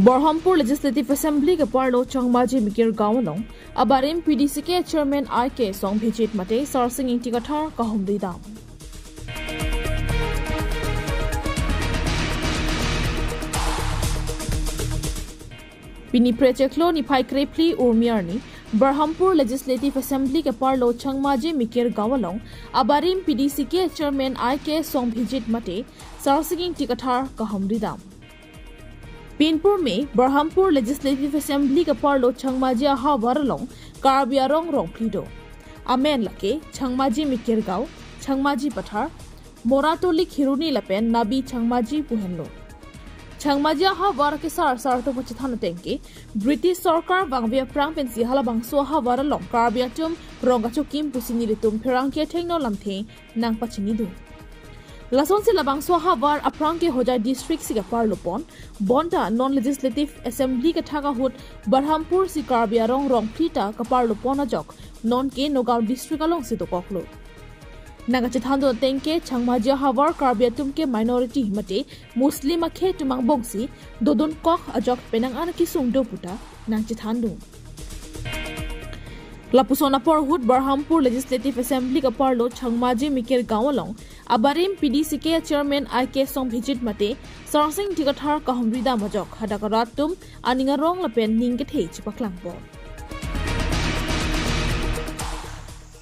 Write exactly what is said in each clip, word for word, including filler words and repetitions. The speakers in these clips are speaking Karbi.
Barhampur Legislative Assembly keparlo Changmaji Mikir Gaon along abarim P D C K Chairman I K Songbhijit mate Sarsing Ingti Kathar kahumri dam. Pini Phre chiklo niphai krephli Urmi arni Barhampur Legislative Assembly keparlo Changmaji Mikir Gaon along abarim P D C K Chairman I K Songbhijit mate Sarsing Ingti Kathar kahumri dam. Pinpur me Barhampur Legislative Assembly keparlo Changmaji ahavar along Karbi arong rongphli do. Amen lake Changmaji Mikir Gaon, Changmaji Pathar, Moratoli Kheroni lapen Nabi Changmaji pu henlo. Changmaji ahavar kesar sar atum kachethan ateng ke British sorkar vangve aphrang pensi halabangso ahavar along Karbi atum rong kachokim pusi nelitum pherangke athengno lamthe nangpachini dun. Lasonsi labangso ahavar aphrang ke Hojai district si keparlo pon, bonta non Legislative Assembly kethak ahut Barhampur si Karbi arong rongphli ta keparlo pon ajok non ke Nagaon district alongsi dokoklo. Nangkachethan dun ateng ke Changmaji ahavar Karbi atum ke minority mate Muslim akhei atum angbongsi dodun kok ajok penang an kesung do puta nangchethan dun. Lapuson apor ahut Barhampur Legislative Assembly keparlo Changmaji Mikir Gaon along abarim P D C K Chairman I K Songbhijit mate Sarsing Ingti Kathar kahumri dam ajok hadak arat atum aning arong lapen ning kethe chepaklang pon.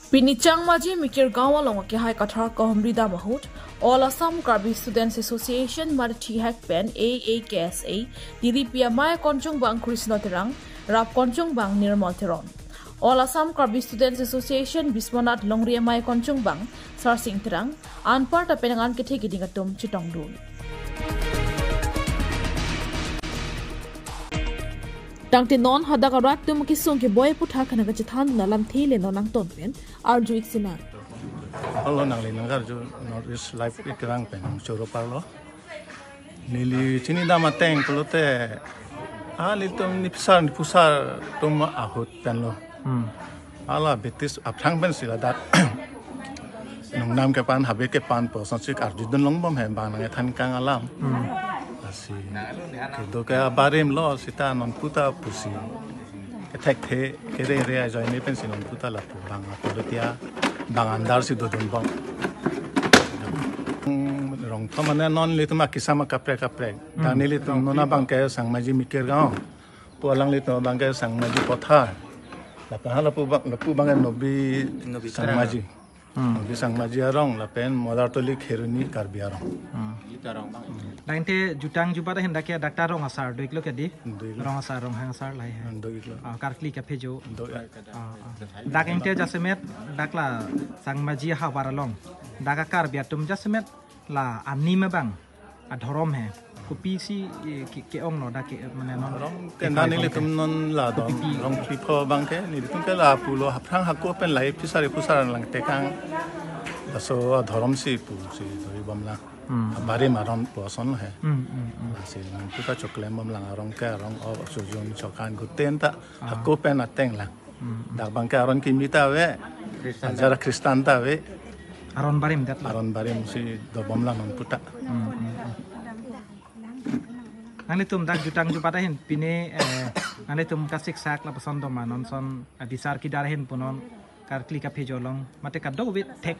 Pini Changmaji Mikir Gaon along akehai Kathar kahumri dam ahut All Assam Karbi Students Association mate thihek pen A A K S A Diripi amei akonchungbang Krisno Terang, rap konchungbang Nirmal Teron. All Assam Karbi Students Association Biswanath Longri amei akonchungbang Sarsing Terang, anparta penang an kethe keding atum chetong dun. Tangte non hadak arat atum kesung keboi aputhak nangkachethan dun alamthe le non nangton pen arju-ik sinang. Hello, nangli nangkarju North East Live Ikrang pen choro parlo. Neli chinidam ateng pulote, ah, nelitum niphusar niphusar atum ahut penlo. Hmm. Hala British aphrang pensi ladak nungnam kepan habe kepan pu asonsi arjudun longbom he bang nangkethan kang alam. Hmm. Lasi kedo ke abarim lo sita non puta pusi kethekthe kerere ajoine pensi non puta lapu bang apulotia bang andar si dodunbom. Hmm, rong thom mane non nelitum akisam akaprek kaprek. Hmm. Dan nelitum non abang ke Changmaji Mikir Gaon. Pu alanglitum abang ke Changmaji Pathar. Lapen hala pu bang, lapu abang ke Nobi Nobi Changmaji. Hmm. Nobi Changmaji arong lapen Moratoli Kheroni Karbi arong. Hmm. Tangte jutang jubat ahin dak ke dak ta rong asar do-iklo ke dei? Do-iklo. Rong asar, ronghang asar lahai he. Hmm, do-iklo. Ah, karkli kaphejo. Do-ik. Ah, ah. Dak ingte jasemet dak la Changmaji ahavar along. Dak a Karbi atum jasemet la anim abang adhorom he. Kopisi, eh, ke, ke-onglo dak ke, mane non. Rong ke nelitum non la dong, kopi pi. Rong phli pho abang ke, nelitum ke lapulo aphrang hako pen lahai phusar phusar lang tekang. Laso adhorom si pusi dori bom lang. Hmm. Abarim aron pu ason he. Hmm, hmm, hmm. Lasi nangputa choklem bom lang arong ke arong o sujun chokan guten ta, ah, hako pen ateng lang. Hmm, hmm. Dak abang ke aron kimi ta ave. Kristan. Ajara Kristan ta ave. Aron barim det lo. Aron barim si dobom lang nangputa. Hmm, hmm, hmm. Nanglitum dak jutang jubat ahin pine, eh, nanglitum kasiksak lapuson doma non son, eh, bisar kidar ahin punon karkli kaphejo along mate kadokave thek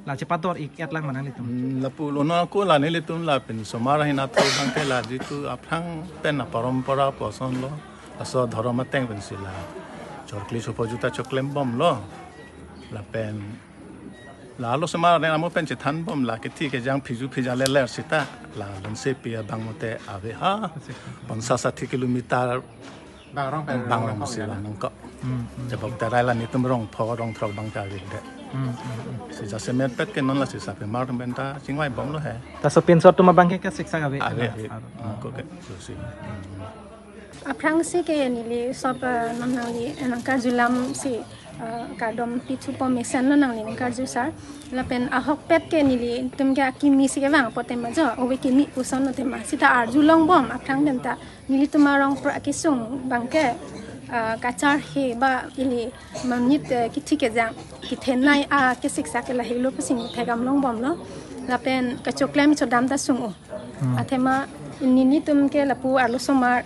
la chepador-ik et lang ma nanglitum? Hmm, lapulo non ako la nelitum lapen osomar ahin athu abang ke la jitu aphrang pen aporompora pu ason lo. Laso adhorom ateng pensi la chorkli sopo juta choklem bomlo. Lapen la osomar ahin amo pen chethan bomlo, kethe kejang phiju phija leler sita la Lonsepi abang mate ave ha. Ponsas sathi kilometer bang arong pen bang arong si la nangkok. Hmm, hmm. Jabok tarai la nelitum rong pho rong throk abang ta ave det. Hmm, hmm, hmm. Si jasemet pet ke non la si sapemar pen ta chingvai bomlo he. Ta sopinso atum abang ke kasiksak ave? Ave, ave. Aro. Hmm, kok ke, so si. Hmm. Aphrangsi ke neli sop, eh, non nangli, eh, nangkarju alam si, eh, kardom pithupo mesen lo nangli nangkarju sar. Lapen ahokpet ke nelitum ke akimi si kevang pote ma jo, ove kimi puson lo tema. Sita arju longbom aphrang pen ta nelitum arong pra kesung abang ke, eh, kacharhe ba ili monit, eh, kethe kejang kethenei akesiksak ke lahelo pusi neli thekdam longbomlo. Lapen kachoklem chodam ta sung-o. Hmm. Athema nelitum ke lapu arlosomar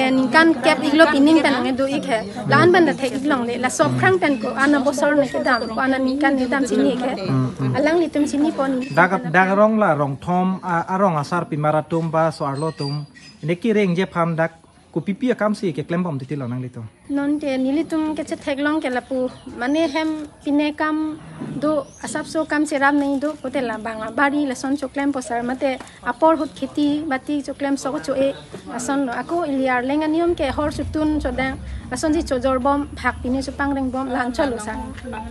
ke ningkan kep-iklo pining pen nangkedo-ik he. La-an pen ta thek-ik longle. Laso aphrang pen ko-an abosor nangkedam, ko-an aningkan kedam chini-ik he. Hmm, hmm. Alanglitum chinipo ni. Dak, dak arong la Rongthom, a, arong asarpimar atum ba so-arlo atum, ne kerengji aphan dak kopipi akamsi keklembom titilo nanglitum? Non ke nelitum kechetheklong ke lapu, mane hem pine kam do, asapso kam cherap nangji do, kote labang abari lason choklem posar mate apor ahut kheti bati choklem sok cho-e asonlo. Ako ili arleng aniyom ke hor chotun chodang, lasonsi chojorbom, bhak pine chopangreng bom, la-an cholo sa.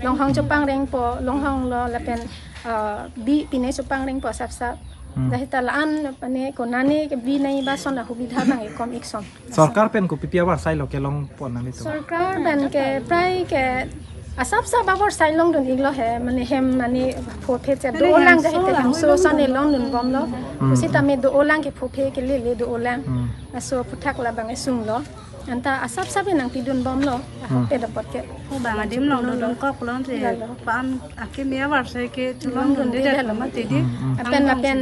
Longhong chopangrengpo, longhong lo lapen, ah, bi pine chopangrengpo asapsap. Hmm. Dak seta la-an mane konane ke bi nangji ba ason ahubidha bang ekom-ik son. Sorkar pen kopipi avar sailo kelongpon nanglitum? Sorkar pen ke prai ke asapsap avar sai longdun-iklo he, mane hem mane phophe che do-olang, hemso dak seta hemso ason longdun-bomlo. Hmm. Sitame do-olang ke phophe ke lele do-olang. Hmm. Laso aphuthak labang esunglo. Anta asapsap nangpidunbomlo. Hmm. Ahok apot ke. Oh, bang adim longdun-un koklo te. Lalo. Pan akimi avar sai ke longdun-un dede lalo mati di. Hmm, hmm. Lapen, lapen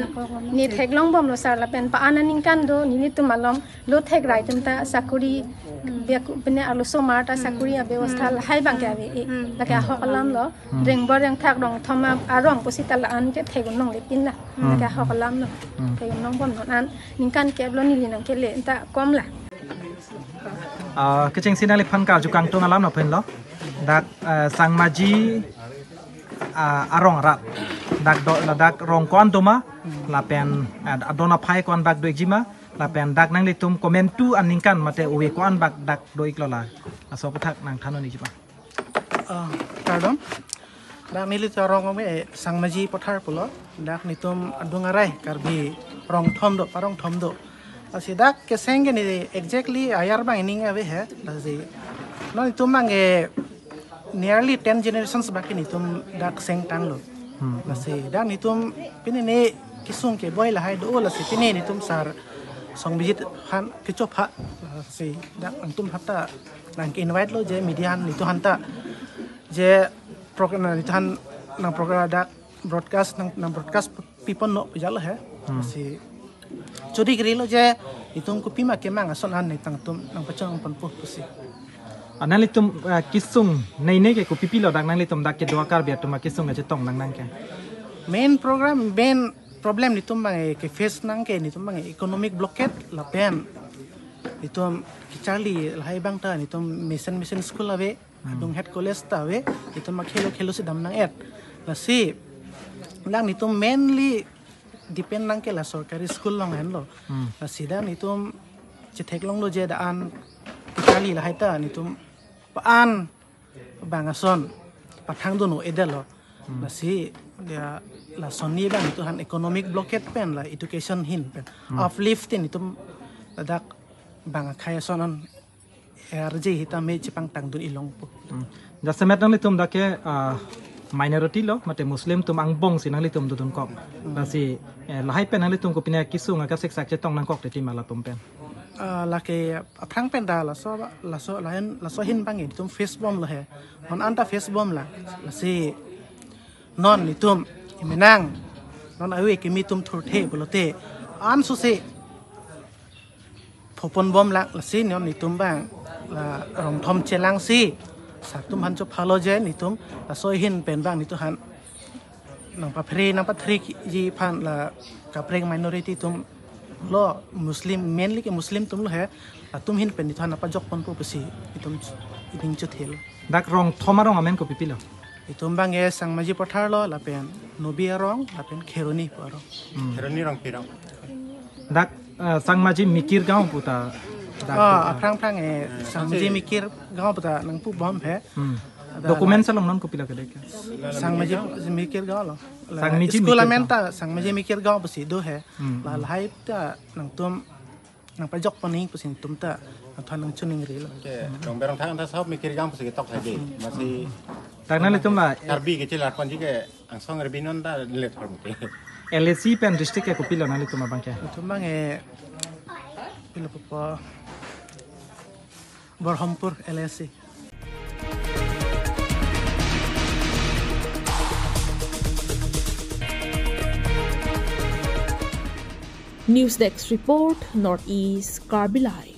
ne theklongbomlo sar, lapen pa-an aningkan do nelitum malom lo thekrai atum ta sakuri, hmm, biak pine arlosomar ta, hmm, sakuri abevastha, hmm, lahai bang ke ave-e. Hmm. Lake ahok alamlo. Hmm. Reng bor reng thak Rongthom arong pusita la-an ke thek-un longle pin la. Hmm. Lake ahok alamlo. Hmm. Thek-un longbom non an. Ningkan keplo neli nangkele, anta kom la. Ah, kechengsi nangliphan karju kangtung alam lapen lo. Dak, eh, Sangmaji, ah, arong arat. Dak do, ladak rong ko-an doma, lapen, eh, adon aphai ko-an bak do-ikji ma, lapen dak nanglitum komantu aningkan mate ove ko-an bak dak do-iklo la. Laso aphuthak nangthan-un-ikji ma. Ah, kardom. Dak nelitum arong ome Sangmaji Pothar pulo. Dak netum adung arai Karbi Rongthom do, pa Rongthom do. Lasi dak keseng ke ne exactly ayar bang ining ave he. Lasi non netum bang ke nearly ten generations bak ke netum dak seng tanglo. Hmm. Lasi dak netum pine ne kesung keboi lahai do, lasi pine netum sar Songbijit aphan kechopha. Lasi dak nangtum aphan ta nang ke-invite lo je media netum aphan ta je program netum aphan nang program dak broadcast nang, nang broadcast piponnon pu jalo he. Hmm. Si chodi kri lo je netum kopima kemang ason an netum nangpachongponpo pusi. Ah, nanglitum, ah, kesung nei nei ke kopipi lo dak nanglitum dak kedo Karbi atum akesung kachetong nang nang ke? Main program, main problem netum bang ke face nang ke netum bang economic blockade lapen netum kecharli lahai bang ta netum mission mission school ave. Hmm. Adung het college ta ave, netum akhelo khelo si dam nang-et. Lasi dak netum mainly depend nang ke la sorkari school along henlo. Hmm. Lasi dak netum chetheklonglo je dak an kecharli lahai ta netum pa-an bang ason pathangdun un-edetlo. Hmm. Lasi ya lason ni bang netum aphan economic blockade pen la education ahin pen. Hmm. Uplift netum dak bang akhei ason an arje hita me chepangtangdun-ik longpo. Hmm. Jasemet nanglitum dak ke, ah, minority lo, mate Muslim atum angbong si nanglitum dodunkok. Hmm. Lasi, eh, lahai pen nanglitum kopine kesung akasik sak chetong nangkok titi ma latum pen? Ah, lake aphrang pen ta laso, laso lain, laso ahin bang netum face bomlo he. Non anta face bomlang. Lasi non netum imenang non ave kimi atum thurthe pulote anso si phopon bomlang, lasi non netum bang la Rongthom chelangsi sar atum aphan chophalo je netum laso ahin pen bang netum aphan nangpaphere nangpathrikji aphan la kaprek minority atum lo, Muslim, mainly ke Muslim atum lo he, latum ahin pen netum aphan nangpajokponpo pusi netum ining chothelo. Dak Rongthom arong amen kopipi lo? Netum bang ke Sangmaji Pothar lo, lapen Nobi arong, lapen Kheroni pu arong. Hmm. Kheroni arong pi arong? Dak, eh, Sangmaji Mikir Gaon puta. Dak, ah, puta. Aphrang aphrang, eh, Sangmaji Mikir Gaon puta nangpubom he. Hmm. Ada document la- salong non kopilo ke dek? Sangmaji Mikir Gaon lo. La Sangmaji school Mikir amen Gaon. Ta Sangmaji Mikir Gaon pusi do he. Hmm, la hmm. Lahai ta nangtum nangpajok pon nangji pusi netum ta athan nangchiningrilo. Ke rong berong thang ta sahab mikir jam pusi ketok lagi. Masih Tang nanglitum la Karbi kecil arpan ji ke angsong Karbi non ta let horm ke. L A C pen district ke kopilo nanglitum abang ke? Netum abang eh pilo pupo Borhampur L A C. News Desk Report, Northeast Karbi Live.